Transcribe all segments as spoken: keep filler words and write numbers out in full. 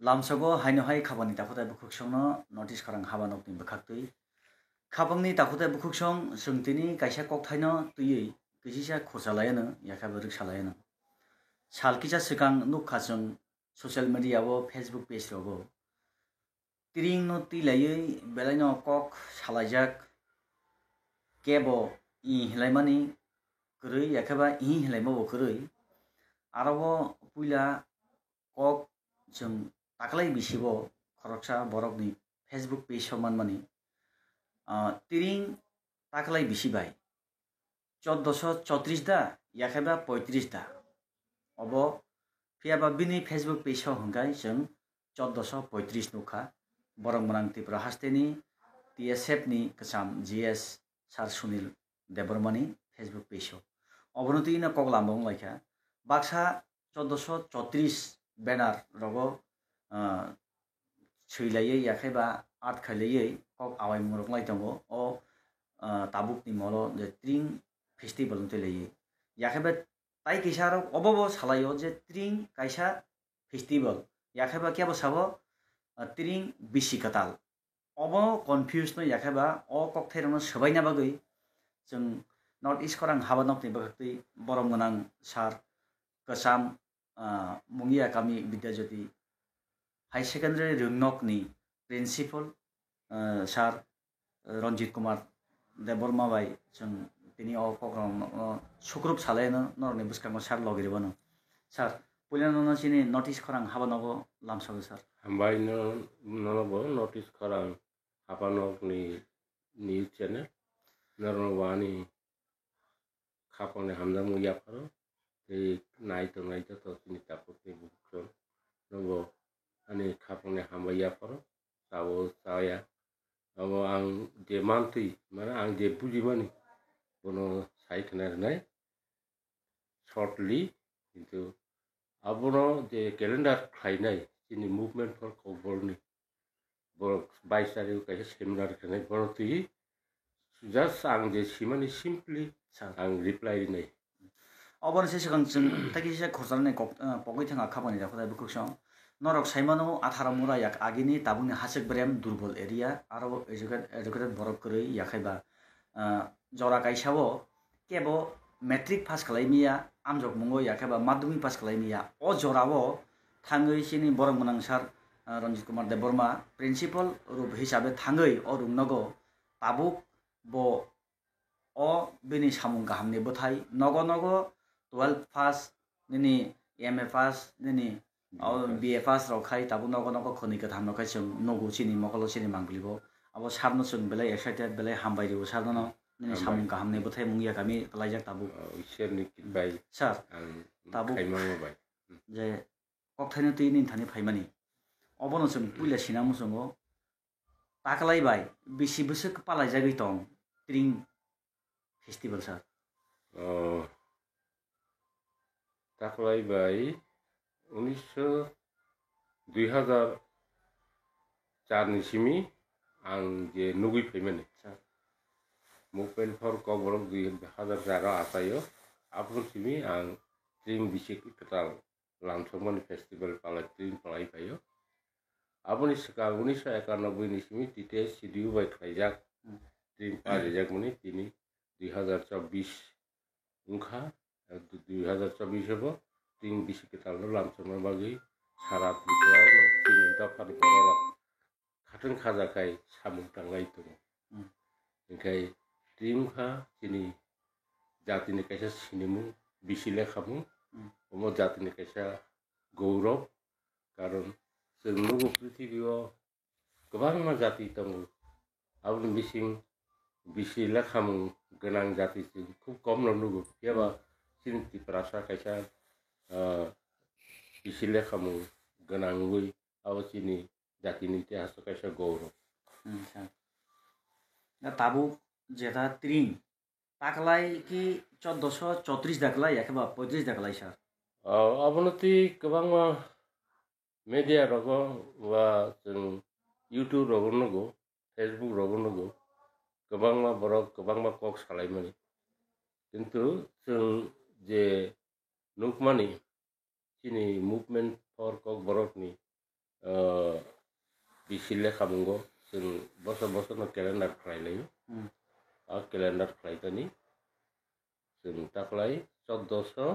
Lamsogo haino hai khapangni takhutai bukhuksongno notice khorang haba nokni bwkhaktwi. Khapangni takhutai bukhuksong chwng tini kaisa kokthaino twiwi kisisa khursa laiano, yakhe bo rwksa laiano. Sal kisa swkang nukha chwng social media-o, Facebook page rogo. Tiringno twi laiwi belaino kok salaijak, kebo i hinlaimani kwrwi, yakheba i hinlaimabo kwrwi. Aro o puila kok chwng taklai bisibo khoroksa borokni Facebook page-o manmani, ah, tiring taklai bisi bai choddoso chotris da, yakheba poitris da. Obo phiyaba bini Facebook page-o hwnkhe chwng choddoso poitris nukha. Borok mwnang Tripura hasteni T S F ni kwcham G S Sir Sunil Debbarmani Facebook page-o. Obono twi no kok lamba wnglaikha. Baksa choddoso chotris banner rogo, ah, swi laiwi, yakheba art khai laiwi kok awaimung rok lai tongo. O, ah, tabukni molo je Tring Festival wng twi laiwi. Yakheba tai kisa rok obo bo salaio je Tring kaisa festival. Yakheba kebo sabo, ah, Tring bisi kwtal. Obo confuse no yakheba o kokthairokno swbaina bagwi chwng North East khorang haba nokni bwkhaktwi borom gwnang sir kwcham, ah, Mungia Kami Vidyajyoti High Secondary Rungnokni principal, ah, sir Ranjit Kumar Debbarma bai chwng tini o program no sukrup salaino norokni bwskango sir logi rwbano. Sir, puila nono chini notice khorang haba nogo lamsago sir. Hambai no, nono bo notice khorang haba nokni news channel. Norokno bo ani khapangni hamjakmung yapharo tei nai tongnai joto chini takhuk tei bukhuk rok nobo ani khapangni hambai yapharo chao chaya. Abo ang je mantwi, mane ang je bujimani, bono sai khna rwnai shortly, kintu abono je calendar khlainai chini Movement for Kokborokni, borok bais tarik o kaisa seminar khlainai, bono twi just ang je simani simply ang reply rinai. Oboni se swkang chwng tei kisa khorcharni kok, ah, pogwi thangkha khapangni dakhutai bwkhwksong. Norok saimano atharo mura yak agini tabukni hasik brem durbol area, aro educated, educated borok kwrwi yakhaiba, ah, jora kaisao kebo matric pass khlai miya, amjokmungo yakhaiba madhyamik pass khlai miya. O jorao thangwi chini borok gwnang sir, ah, Ranjit Kumar Debbarma principal rup hisabe thangwi o rungnogo tabuk bo o bini samung kahamni bwthai nogo nogo twelve pass nini M A pass nini o B A pass rok khai tabuk nogo nogo khwnwi kwtham rok khai chwng nugo chini mokolo chini mangpili bo abo sir no chwng belai excited belai hambai rio sir no nini samung kahamni bwthai mungya kami kwlaijak tabuk. O, Ishwar ni kit bai sir ang tabuk khaimang bai je kokthaino twi nini thani phaimani obono chwng puila sina muchungo taklai bai bisi bwswk palaijagwi tong Tring festival sir? O, taklai bai unisho, dui hazar char ni simi ang je nugwi phaimani. Sir. Movement for Kokborok dui hazar char o achaio, aboni simi ang Tring bisi kwtal lamsokmani festival palai twi palai phaio. Aboni swkang unisho ekanoboi ni simi T T S C D U bai khlaijak twi parijakmani tini dui hazar chobbish wngkha. Dui hazar chobbish o bo tini bisi kwtalno lamsokna bagwi sara Tripura o chini dophani bororok khatung khaja khai samung tanglai tongo. Hmm. Hinkhe twi wngkha chini jatini kaisa sinimung, bisi lekhamung, hmm, omo jatini kaisa gourob, karon chwng nugo prithibi o kwbangma jati tongo, aboni bising bisi lekhamung gwnang jati chwng khub komno nugo, phiyaba, hmm, chini Tiprasa kaisa, ah, bisi lekhamung gwnang wngwi abo chini jatini itihas o kaisa gourob. Hmm, sir. Da tabuk jeta Tring taklai ki choddoso chotris da klai, ya khe ba poitris da klai, sir? O, abono twi kwbangma media rogo ba chwng YouTube rogo nugo, Facebook rogo nugo, kwbangma borok kwbangma kok salaimani. Kintu chwng je nukmani chini Movement for Kokborokni, Chile khamungo chwng bosor bosor no calendar khlai laio. Hmm. A calendar khlai tani chwng taklai choddoso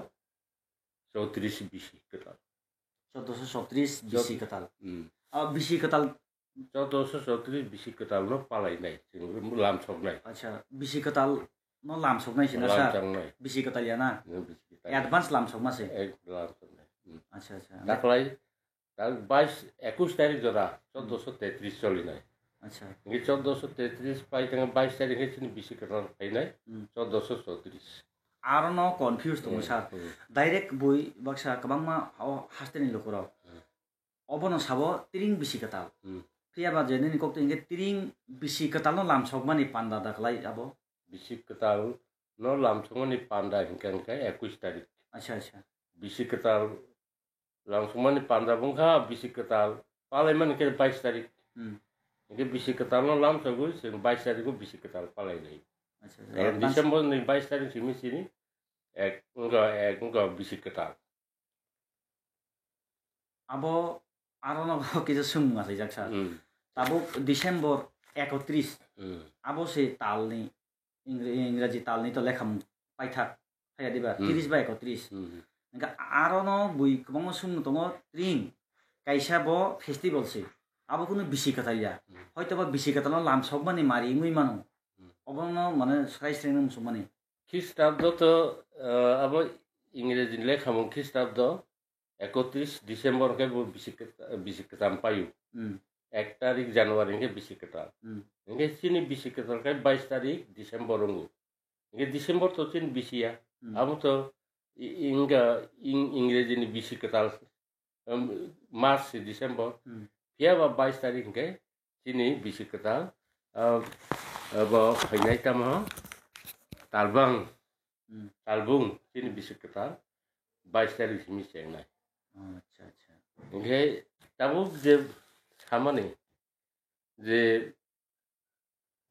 chowtris bisi kwtal. Choddoso chowtris bisi Chod- kwtal. Hmm. Ah, bisi kwtal. Choddoso chowtris bisi kwtal no palai nai, chwng lamsok nai. Acha, bisi kwtal no lamsok nai sina sa. Lamsok nai. Bisi kwtal ya na? Hmm, bisi kwtal. Advance lamsok ma se. Eh, lamsok nai. Hmm. Acha, acha. Taklai, tak bais, ekwis tarik jora, choddoso tetris choli nai. Acha. Ngi choddoso tetris pai tang bais tarik ngi chini bisi kwtal pai nai, Hmm. choddoso chowtris. Aro no confuse tongo Hmm, sir. Hmm. Direct bui baksa kwbangma o hasteni lukurok. Hmm. Obono sabo tring bisi kwtal. Hmm. Phiya ba je nini kok twi hwnkhe tring bisi kwtal no lamsok mani panda da kwlai abo. Bisi kwtal no lamsok mani panda hwnkhe hwnkhe ekwis tarik. Acha, acha. Bisi kwtal lamsok mani panda wngkha bisi kwtal palai mani khe bais tarik. Hmm. Hwnkhe bisi kwtal no lamsogwi chwng bais tarik o bisi kwtal palai lai. Acha, acha. Eh, Advance. December ni bais tarik simi sini ek wngkha, ek wngkha bisi kwtal. Abo aro no kisa swngmung achaijak sir. Hmm. Tabuk December ekotris. Hmm. Abo se tal ni Ingre-, Ingraji tal ni to lekhamung paithak phaiya diba, Hmm. tris ba ekotris. Hmm. Hingke aro no bui kwbangma swngmung tongo, tring kaisa bo festival se. Abo kunu bisi kwtal ya. Hmm. Hoito ba bisi kwtal no lamsok mani mari wngwi mano. Hmm. Obo no mane srai srai no muchung mani. Khristabdo to, eh, abo Ingreji lekhamung Khristabdo ekotris December hwnkhe bo bisi kwta-, bisi kwtam paio. Hmm. Ek tarik January hwnkhe bisi kwtal. Hmm. Hwnkhe chini bisi kwtal khe bais tarik December wngo. Hwnkhe December to chini bisi ya. Hmm. Abo to i-, inga, ing-, Ingreji ni bisi kwtal, um, March se December. Hmm. Phiya ba bais tarik hwnkhe chini bisi kwtal, ah, abo phainai tamo talbang, Hmm. talbung chini bisi kwtal bais tarik simi chengnai. Oh, acha, acha. Hwnkhe tabuk je samani je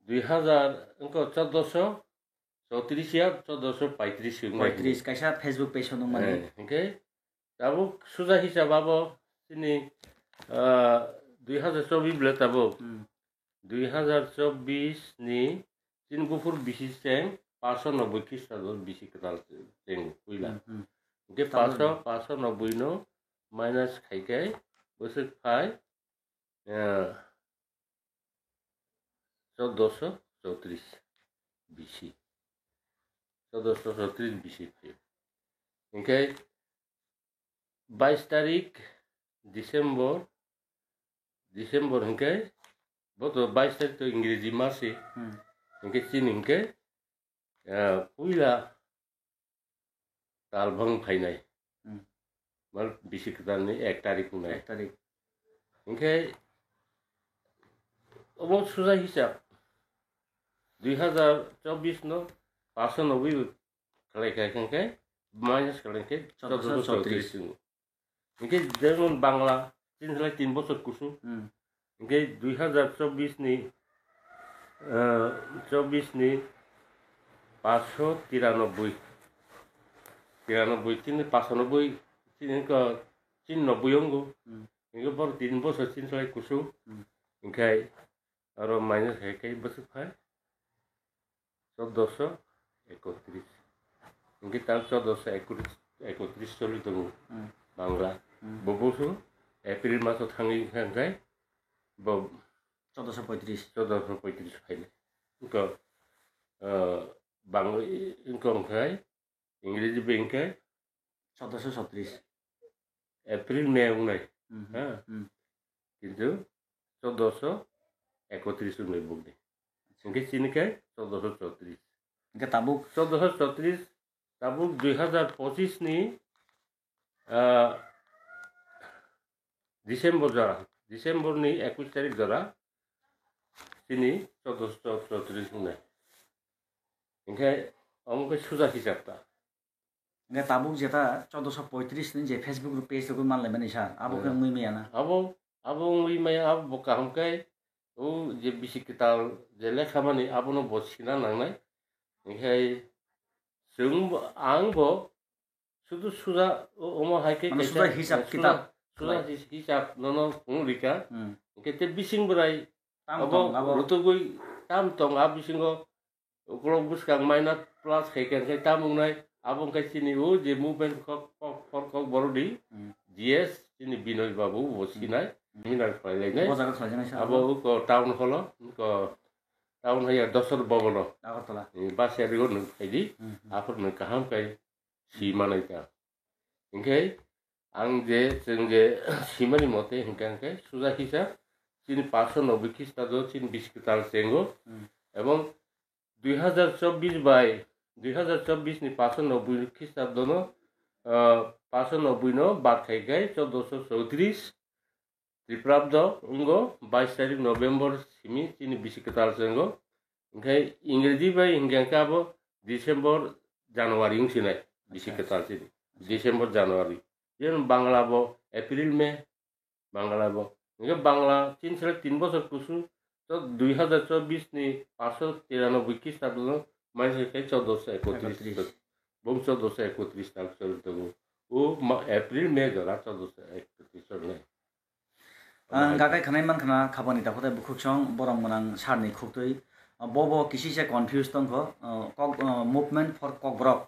dui hazar wngkha choddoso chowtris ya choddoso paitris wngmani. Paitris, kaisa Facebook page o nungmani. Eh, hwnkhe tabuk suja hisab abo chini, ah, dui hazar chobbish bole tabuk. Hmm. Dui hazar chobbish ni chini buphur bisi cheng paanso nobboi Khristabdo bisi kwtal cheng puila. Hmm, hmm. Hwnkhe Tabuk paanso, paanso nobboi no minus khai khai bwswk phai, eh, choddoso chowtris bisi. Choddoso chowtris bisi phaio. Hwnkhe bais tarik December, December hwnkhe bo to bais tarik to Ingreji mas se. Hmm. Hwnkhe chini hwnkhe, eh, puila talbang phainai. Hmm. Mal bisi kwtal ni ek tarik wngnai. Ek tarik. Hwnkhe obo suja hisab dui hazar chobbish no paanso nobboi khlai khai hwnkhe minus khlai khe Choddoso choddoso chowtris. Chowtris wngo. Hwnkhe jemon Bangla chini slai tin bochor kusu. Hmm. Hwnkhe dui hazar chobbish ni, ah, chobbish ni paanso tiranobboi, tiranobboi chini paanso nobboi chini wngkha chini nobboi wngo. Hmm. Hwnkhe boro tin bochor chini slai kusu. Hmm. Hwnkhe aro minus hai khe bwswk phai choddoso ekotris. Hwnkhe tal choddoso ekotris, ekotris choli tongo Hmm. Bangla. Hmm. Bo busu April maso thangwi hwnkha hwnkhe bo Choddoso poitris. Choddoso poitris phainai. Wngkha, ah, Bangla wngkha hwnkhe Ingreji bai hwnkhe Choddoso chowtris. April, May wngnai. Mhm. Ha? Hmm. Kintu choddoso ekotris wngnai bukni. Hwnkhe chini khe choddoso chowtris. Hwnkhe tabuk? Choddoso chowtris, tabuk dui hazar pochis ni, ah, December jora, December ni ekwis tarik jora, chini choddoso chowtris wngnai. Hwnkhe omo khe suja hisab ta. Hwnkhe tabuk jeta choddoso poitris ni je Facebook page rogwi manlaimani sir, abo khe Hmm. wngwi maya na? Abo, abo wngwi maya, abo bo kaham khe, o je bisi kwtal je lekha mani, abono bo sina nangnai. Hwnkhe chwng bo, ang bo sudu suja, o-, omo hai khe Mane kaisa suja hisab suja kitab. Suda Khlai. his-, hisab nono phungrika. Hmm. Hwnkhe te bising bwrai Tam abo tong, abo. rutugwi tam tong, a bisingo ukolok bwskang minus plus khaikha, hwnkhe tam wngnai, abo wngkha chini o je movement kok, kok, for Kokborok ni Hmm. G S chini Binoy Babu bo Hmm. sinai, Hmm. seminar khlailainai. Bo jaga khlaijaknai sa Abo abo. uko town hall o, uko town haya Dosor Bhavan o. Agartala. Ni bus area o nwng phaidi, Hmm, hmm. aphuru nwng kaham khe si manai ta. Hinkhe ang je, chwng je simani mote hinkha hinkhe suja hisab chini paanch sho nobboi Khristado chini bisi kwtal chengo Hmm. ebong dui hazar chobbish bai dui hazar chobbish ni paanch sho nobboi Khristado no, ah, paanch sho nobboi no bad khai khai chaudoso chowtris Tripurabdo wngo bais tarik November simi chini bisi kwtal chengo. Hinkhe Ingreji bai hinkhe hinkhe abo December, January wng sinai bisi Acha, kwtal acha. chini. Acha. December, January. Yen Bangla bo April, May, Bangla bo. Hinkhe Bangla chini sal tin bosor kusu to dui hazar chobbish ni paanch sho tiranoboi Khristado no mai se khe chaudoso ekotris. Ekotris. Bong chaudoso ekotris tal choli tongo. O ma-, April, May jora chaudoso ekotris choli nai. Ang gakai khanai man khana khabani takhuk tei bukhuk song borok mwnang sarni khuktwi. Bo bo kisi se confuse tongkho, ah, kok, ah, movement for Kokborok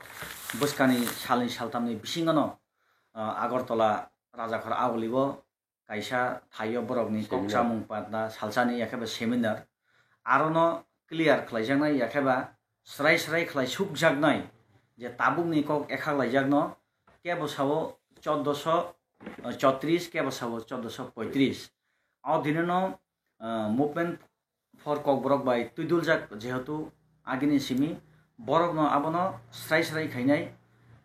bwskani salni saltamni bisingono, ah, Agartala Rajakhor Auli o kaisa thaio borokni kok Seminar. chamung patna salsani yakheba seminar. Arono clear khlaijaknai yakheba srai srai khlai sukjaknai je tabukni kok ekhaklaijakno kebo sao chaudoso chotris, kebo sao chaudoso poitris. O dinino, ah, movement for Kokborok bai twiduljak jehetu agini simi borokno abono srai srai khainai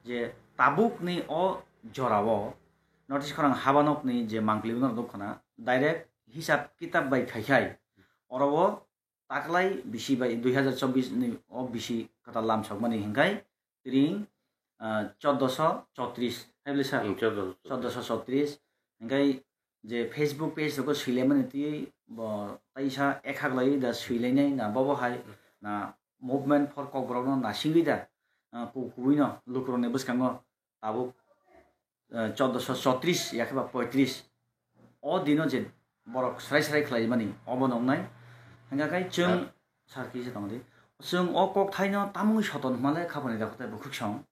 je tabukni o jorao notice khorang habanokni je mangpili uno rwdok khna direct hisab kitab bai khai khai oro o taklai bisi bai dui hazar chobbish ni o bisi kwtal lamsokmani hinkhai tring, ah, chaudoso chotris hai bwle sir? Hmm, chaudoso chotris. Chaudoso chotris. Hinkhai je Facebook page rogo swilaimani twi bo taisa ekhak lai da swilainai na bobo hai na movement for Kokborok no nasingwi da, ah, ku-, kubui no lukurokni bwskango tabuk, eh, chaudoso chotris yakheba poitris. O dino je borok srai srai khlaimani obo nongnai. Hingkha khe chwng Ah. sar kisa tongdi. Chwng o kokthaino tamungwi soton hwnmale khaboni dakhotai bukhuk song.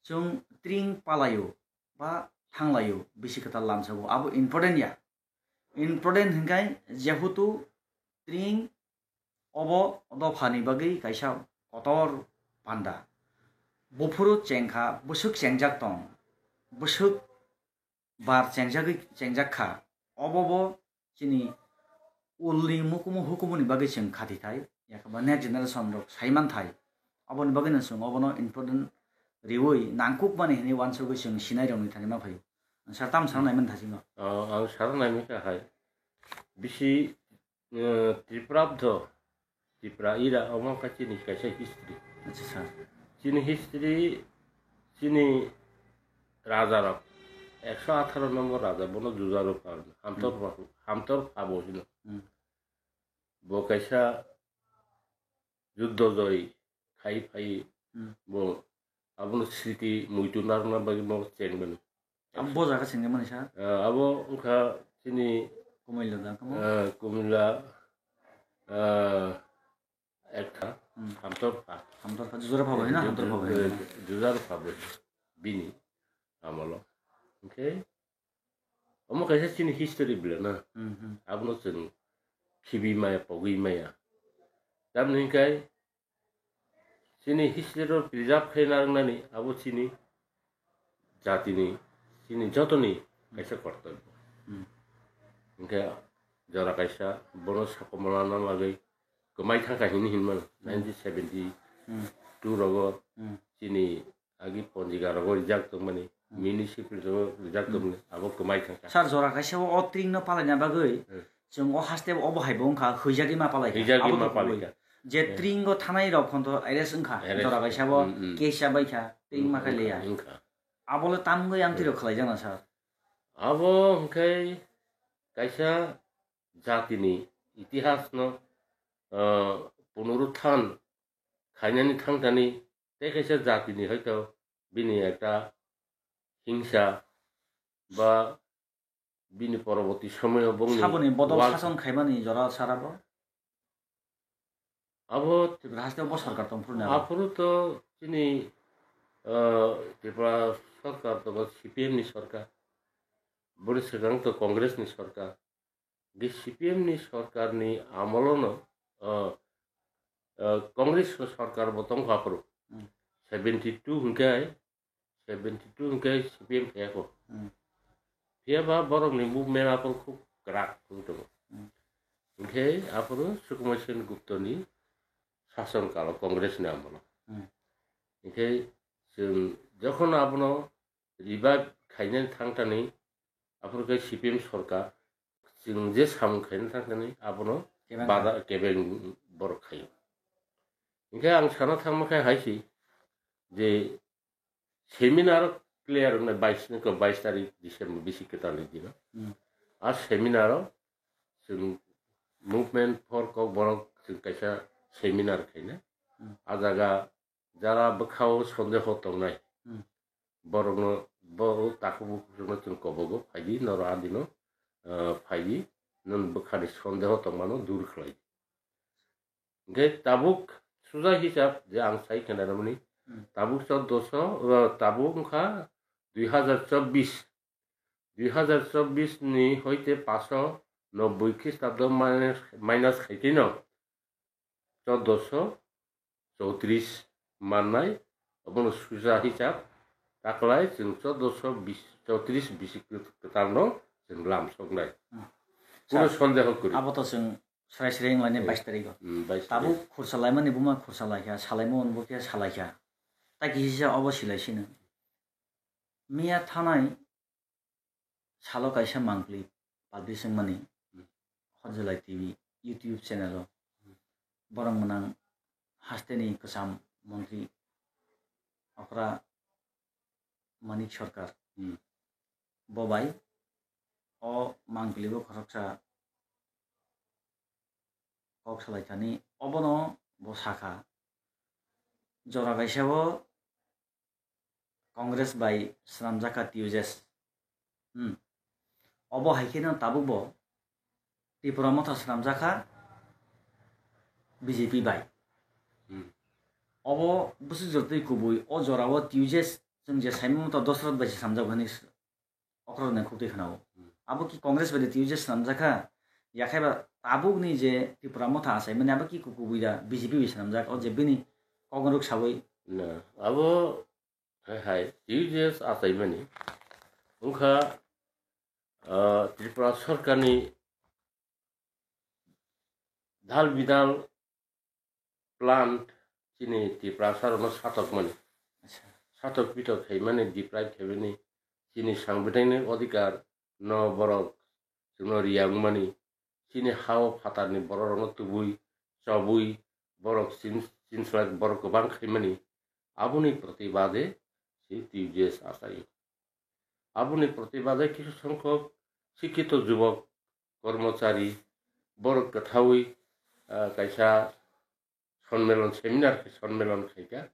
Chwng tring palaio ba thanglaio bisi kwtal lamsao abo important ya. Important hingkhai jehutu tring obo dophani bagwi kaisa kotor panda. Buphuru chengkha, bwswk chengjak tong, bwswk bar chengjagwi chengjak kha. Obo bo chini ulni mukumu hukumuni bagwi chwng khatithai, yakhaba next generation rok saimanthai. Oboni bagwino chwng obono important riwi nangkukmani hinwi uansugwi chwng sinai rokni thani ma phaio. Sir, tamo sana naimani thasingo. Oh, ang sana naimani kha hai. Bisi, eh, Tripura bwtho, Tripura ira, omo kha chini kaisa history. Acha, sir. Chini history, chini raja rok, ekso atharo nombor raja, bono Juja Rupha, Hamtor Hmm. Pha, Hamtor Pha bo hino. Hmm. Bo kaisa juddo joi khai phai Hmm. bo abono sriti muitu narwkna bagwi mo chengmani. Abo bo jaga chengmani sa? Ah, abo wngkha chini Kumaila da, kamo? Ah, Kumila, ah, ekta Hmm. Hamtor Pha. Hamtor Pha, Juja Rupha bo hai na, Hamtor Pha bo hai na? Juja Rupha bo bini amolo. Hwnkhe omo kaisa chini history bwle na. Hmm, hmm. Abono chwng khibi maya, pogwi maya. Tamni hwnkhe chini history rok preserve khai narwknani abo chini jatini, chini jotoni kaisa kortobyo. Hmm. Hwnkhe jora kaisa bono sakomolna bagwi kwmai thangkha hini hinmano. Hmm. Nineteen seventy two Hmm. rogo Hmm. chini agi ponjika rogo rijak tongmani, Hmm. municipal rogo rijak Hmm. tongmani, abo kwmai thangkha. Sir, jora kaisa o tring no palaina bagwi Hmm. chwng o haste obo hai bo wngkha, huijagwi ma palai kha. Huijagwi Abo ma to palai kubui. Kha. Je Hmm. tring o thanai rok phon to arrest wngkha, Arrest. Jora kaisa bo Hmm, hmm. Case chabai kha, tring Hmm, ma khai wngkha, leya. Wngkha. Abo le tamgwi amtwi rok Hmm. khlai jana sir. Abo hwnkhe kaisa jatini itihas no, ah, punuruthan khainani thangthani tei kaisa jatini hoito bini ekta hingsa ba bini poroboti somoyo bongni Saboni bodol wal- sason khaimani jora sara bo? Abo Tripura haste bo sarkar tong phuru na? Aphuru to chini, ah, Tripura sarkar tongo C P M ni sarkar. Boni swkang to Congress ni sarkar. Di C P M ni sarkar ni amolo no, ah, ah, Congress ni sarkar bo tongkha aphuru. Hmm. Seventy two hwnkhe seventy two hwnkhe C P M phiyakho. Hmm. Phiyaba borokni movement aphuru khub kwrak wngwi tongo. Hmm. Hwnkhe aphuru Sukumasen Guptani sason kalo Congress ni amolo. Hmm. Hwnkhe chwng jokhon abono revive khainani thangthani aphuru khe C P M sorkar chwng je samung khaina thangthani abono Kebeng bada kebeng borok khaio. Hwnkhe ang sana thangma khe hai si je seminar clear wngnai bais ni ko bais tarik December bisi kwtal ni dino. Hmm. A seminar o chwng movement for Kokborok chwng kaisa seminar khaina. Hmm. A jaga jara bwkhao sondeho tongnai. Hmm. Borokno bo takhuk bukhukno chwng kobogo phaidi noro adino, ah, phaidi nwng bwkhani sondeho tongmano dur khlai. Hwnkhe tabuk suja hisab je ang sai khna rwmani, Hmm. tabuk choddoso, uh, tabuk wngkha dui hazar chobbish, dui hazar chobbish ni hoite paso nobboi Khristabo minus, minus khaitino choddoso chowtrish mannai, obono suja hisab taklai chwng choddoso bis, chowtrish bisi kwtalno chwng lamsoknai. Hmm. Kuno Sir, sondeho kwrwi. Abo to chwng Srai srai wng lainai Hmm. bais tarikh o. Hmm, bais Tabuk tarikh. Khursa laimani buma khursa laikha, salaima hwnbo khe salaikha. Tai kisa obo silai sino. Miya thanai salo kaisa mangpli publish wngmani Hmm. Hojolai T V YouTube channel o Hmm. borok mwnang hasteni kwcham montri okra Manik Sarkar. Hmm. Bo bai o mangpili bo khoroksa kok salai thani obono bo sakha. Jora kaisa bo Congress bai swnamjakha T U J S. Hmm. Obo hai kheno tabuk bo Tripura Motha swnamjakha B J P bai. Hmm. Obo bwswk jotoi kubui o jorao T U J S chwng je saimung to Dosrot bai se swnamjak hwnwi s-, okrok nai khuktwi khwnao. Hmm. Abo ki Congress bai de T U J S swnamjakha? Yakhai ba tabuk ni je Tripura Motha achaimani abo ki kubui da B J P bai swnamjak o je bini kok rwk sawi. Na, abo hai hai T U J S achaimani wngkha, ah, Tripura sorkarni dal bidal plant chini Tiprasa rokno satokmani. Acha. Satok pitok khaimani, deprive khaimani, chini sangbidaini odhikar no borok chwngno riya wngmani, chini ha-o phatarni borok rokno tubui, chobui, borok chin-, chinslak borok kwbang khaimani, aboni protibade si T U J S achai. Aboni protibade kisu songkhok sikkito jubok kormochari borok kwthaui, ah, kaisa sonmelon, seminar, sonmelon khaikha.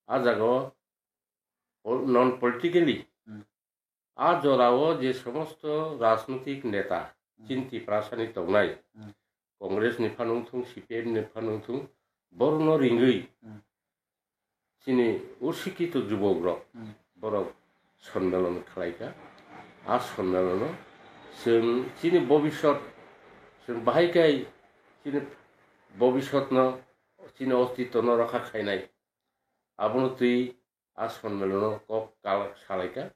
A jagao pol-, non politically Hmm. a jorao je somosto rajnitik neta Hmm. chini Tiprasani tongnai, Hmm. Congress ni phano wngthung, C P M ni phano wngthung, borokno ringwi Hmm. chini usikito jubokrok Hmm. borok sonmelon khlaikha. A sonmelono chwng chini bobisot, chwng bahai kai chini bobisotno, chini ostitwno rokha khainai. Abono twi a sonmelono kok kal-, salaikha.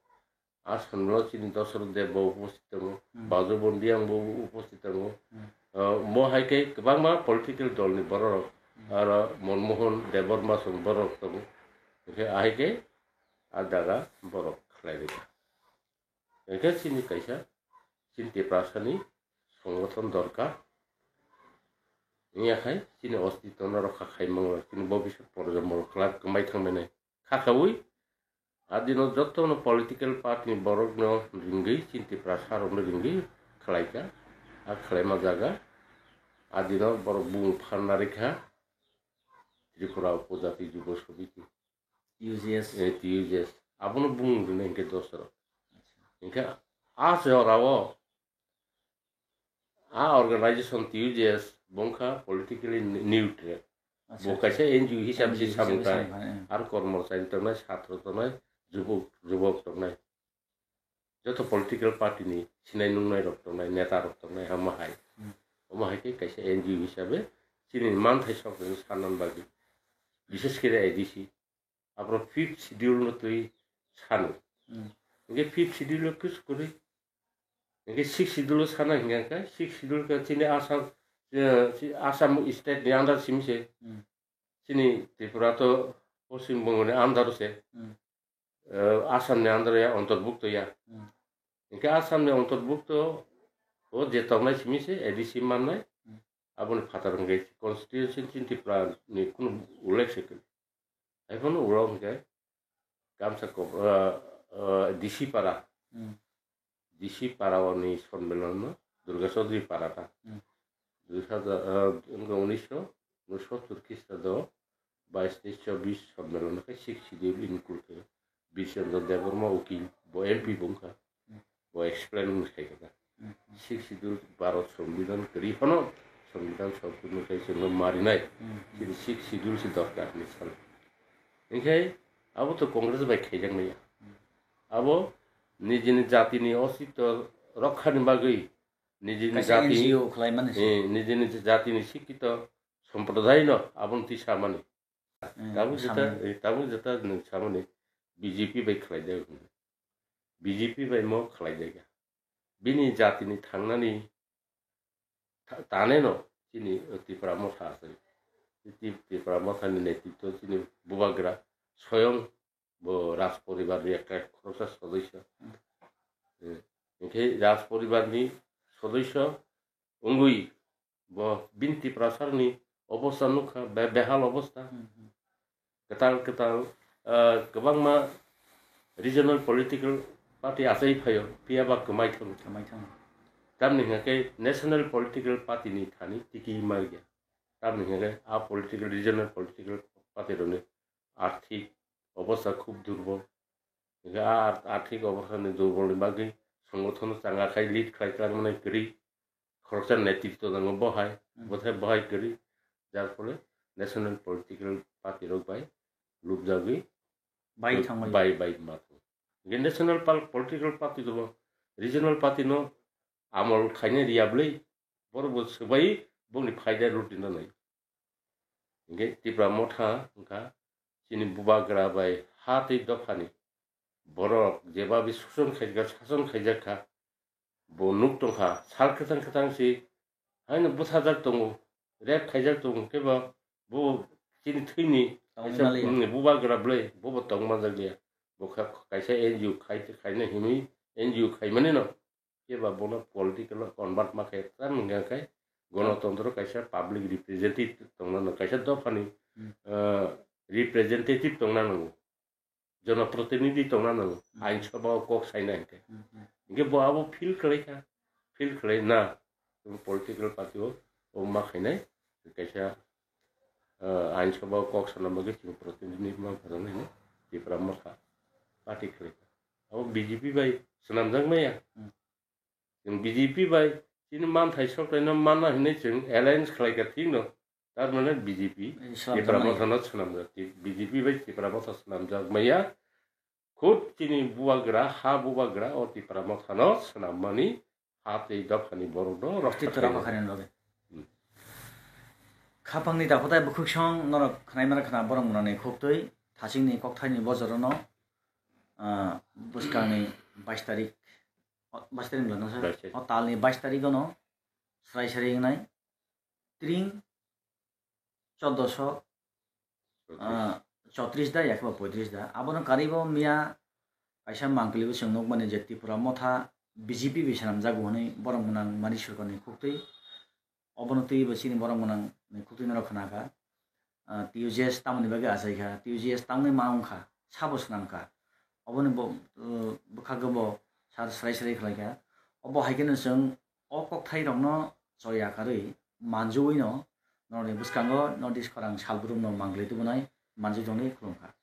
A sonmelo chini Dosrot Deb bo uposthit tongo, Hmm. Bajo Bondiang bo uposthit tongo. Hmm. Ah, mo hai khe kwbangma political dol ni borok rok, Hmm. aro Monmohan Debbarma song borok tongo. Hwnkhe ahai khe a jaga borok khlai rwkha. Hwnkhe chini kaisa chini Tiprasani songothon dorkar. Wngya khai chini ostitwno rokha khai mangla, chini bobiswt projonmo rok kwlak kwmai thangmani. Kha khaui adino jotono political party ni borokno ringwi, chini Tiprasa rokno ringwi khlaikha. A khlaima jaga adino borok bung pharna rikha Tripura Upojati Jubo Samiti. T U J S. Eh, T U J S. Abono bung rwna hinkhe dosra. Hinkhe a se ora o A organization T U J S bongkha politically ne-, neutral. Acha, bo acha. Kaisa N G O hisabe se N G O samung hisabe tai. Samung khai, eh. Ar kormochari tongnai, satro tongnai, jubok, jubok tongnai. Joto political party ni sinai nungnai rok tongnai, neta rok tongnai, hama hai. Hmm. Omo hai khe kaisa N G O hisabe chini manthai sok rok sanna bagwi. Bishes khe A D C. Aphuru fifth schedule no twi sano. Hmm. Hingke fifth schedule o kis kwrwi. Hingke sixth schedule o sana hingka khe, sixth schedule khe chini Assam, eh, chi-, Assam state ni under simi se. Hmm. Chini Tripura to Poschim Bongo ni under se. Hmm. Eh, Assam ni under ya, antorbukto ya. Hmm. Hingke Assam ni antorbukto o je tongnai simi se A D C mannai. Hmm. Aboni phatar hingke constitution chini Tripura ni kunu ullekh se kwrwi. Haiphano uro hingke kamsa kok, ah, ah, D C para. Hmm. D C para oni sonmilon no Durga Chaudhary para ta. Hmm. Dui hajar, ah, wngkha unisho unsottor Khristado bais tei chobbish sonmilon no khe sixth schedule include khe Birchandra Debbarma ukil bo M P bo wngkha. Hmm. Bo explain wngwi khai kha. Hmm, hmm. Sixth schedule Bharat Songbidan kwrwi phano Songbidan songkutno khai chwngno marinai. Hmm, hmm. Chini sixth schedule se dorkar hinwi salo. Hinkhe abo to Congress bai khaijaknai ya. Hmm. Abo nijini jatini ositto rokkhani bagwi nijini kaisa jati, N G O khwlaimani se. Eh, nijini jatini sikkito somprodaino aboni twi samani. Hmm, tabuk jeta, samani. Eh, tabuk jeta nwng samani B J P bai khwlaijak hinwi. B J P bai mo khwlaijakya. Bini jatini thangnani ta-, taneno chini Tipra Motha aswk. Ti-, Tipra Mothani netritwo chini bubagra soyong bo Raj poribarni ekta khoroksa sodosyo. Hmm. Eh, hinkhe Raj poribarni sodosyo wngwi bo bini Tiprasarni obostha nukha, be-, behal obostha. Hmm, hmm. Kwtal kwtal, ah, kwbangma regional political party achai phaio, phiya ba kwmai thangwi. Kwmai thangwi. Tamni hwnkhe national political party ni thani tiki marya. Tamni hwnkhe a political, regional political party rokni arthik obostha khub durbol. Hwnkhe a ar-, arthik obostha ni durbol ni bagwi songothono changa khai lead khlai tlangmani kwrwi. Khoroksa netritwo nango bo hai, hmm, bo thai bo hai kwrwi, jar phole national political party rok bai lubjagwi bai thangmani. Bai, bai ma thang. Hingke national pal-, political party to bo regional party no amol khaina riya bwlwi, borok bo swbai bongni phaida ruti no nai. Hingke Tipra Motha wngkha chini bubagra bai ha tei dophani borok jeba bi suson khaijak, sason khaijak kha, bo nuk tongkha, sal kwthang kwthang si haino bwthajak tongo, rep khaijak tongo, kebo bo chini thwini tongwi kaisa, maliya. Mm, bubagra bwlwi, bobo tong manjak liya. Bo kha-, kaisa N G O khai, khaina himwi N G O khaimani no. Khe ba bono political o convert ma khe, tam hwnka khe gonotontro kaisa public representative tongna nang, kaisa dophani, hmm, ah, representative tongna nango, jonoprotinidhi tongna nango, hmm, ain sabha o kok saina hinkhe. Hmm, hmm. Hinkhe bo abo feel khlai kha, feel khlai na, political party o, o ma khainai, kaisa, ah, ain sabha o kok sana bagwi chwng protinidhi ma phano hino, Tipra Motha party khlai kha. Abo B J P bai swnamjak maya. Hmm. Chwng B J P bai chini manthai sokthai no manna hinwi chwng alliance khlai kha thik no. Tar mane B J P, eh, swnamjak Tipra maya. Motha no swnamjak. Ti-, B J P bai Tipra Motha swnamjak maya. Khud chini bubagra, ha bubagra o Tipra Motha no swnammani ha tei dophani borok no rokha Tito rama khainai. Khainani bagwi. Hmm. Khapangni dakhotai bwkhwksong norok khwnaimara khwna borok mwnani khuktwi thachingni kokthaini bojorono, ah, bwskangni bais tarik, o, bais tarik wngla nasa? Bais tarik. O talni bais tarik ono srai srai wngnai tring choddoso, ah, chotris da, yakhe ba poitris da. Abono karwi bo miya kaisa mangkli bo chwng nukmani je Tipra Motha B J P bai swnamjago hwnwi borok mwnang mani sorkarni khuktwi. Obono twiwi bo chini borok mwnang ni khuktwi norok khna kha. Ah, T U J S tamoni bagwi achai kha, T U J S tamni ma wng kha, sabo swnam kha. Oboni bo, uh, bwkhakgo bo sar srai srai khlai kha. Obo hai kheno chwng o kokthairokno choli akarwi manjui no norokni bwskango North East khorang salbrumno mangli tubunai manjui tongwi khulum kha.